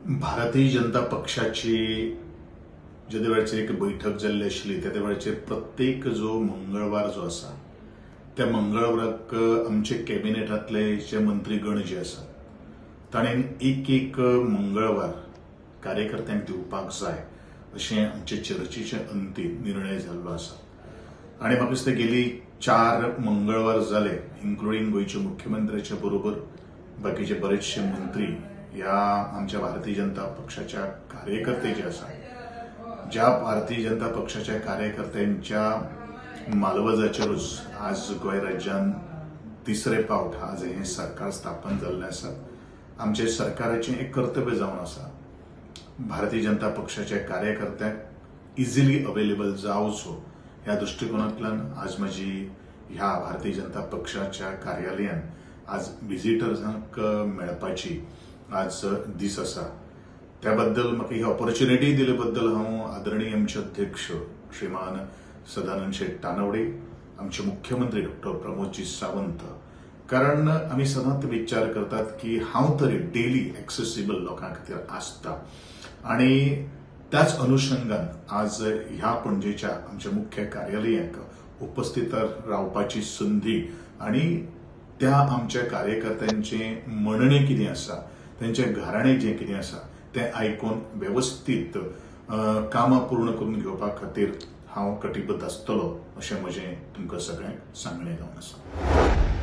भारतीय जनता पक्षाची जेदे वेळाचेर एक बैठक जाल्ली आशिल्ली त्या वेळाचेर प्रत्येक जो मंगळवार जो आसा त्या मंगळवाराक आमचे कॅबिनेटांतले जे मंत्रीगण जे आसात ताणें एक एक मंगळवार कार्यकर्त्यांक दिवपाक जाय अशें आमचे चर्चेचे अंतीम निर्णय जाल्लो आसा. आनी म्हाका दिसता गेली 4 मंगळवार जाले, इन्क्लुडींग गोंयच्या मुख्यमंत्र्याच्या बरोबर बाकीचे बरेचशे मंत्री ह्या आमच्या भारतीय जनता पक्षाच्या कार्यकर्ते जे आसा, ज्या भारतीय जनता पक्षाच्या कार्यकर्त्यांच्या मालवजाचेरूच आज गोंय राज्यान तिसरे पावट आज हें सरकार स्थापन जाल्लें आसा. आमचे सरकाराचें एक कर्तव्य जावन आसा भारतीय जनता पक्षाच्या कार्यकर्त्यांक इझिली अवेलेबल जावचो ह्या दृश्टिकोनांतल्यान आज म्हजी ह्या भारतीय जनता पक्षाच्या कार्यालयान आज विजिटर्सांक मेळपाची आज दीस आसा. त्या बद्दल म्हाका ही ऑपॉर्च्युनिटी दिले बद्दल हांव आदरणीय आमचे अध्यक्ष श्रीमान सदानंद शेट तानवडे, आमचे मुख्यमंत्री डॉक्टर प्रमोदजी सावंत, कारण आमी सदांच विचार करतात की हांव तरी डेली एक्सेसिबल लोकां खातीर आसता आनी त्याच अनुशंगान आज ह्या पणजेच्या आमच्या मुख्य कार्यालयाक उपस्थित रावपाची संधी आनी त्या आमच्या कार्यकर्त्यांचें म्हणणें कितें आसा, तेंचें घराणें जें कितें आसा तें आयकून वेवस्थीत कामां पूर्ण करून घेवपा खातीर हांव कटिबद्ध आसतलो अशें म्हजें तुमकां सगळ्यांक सांगणें जावन आसा.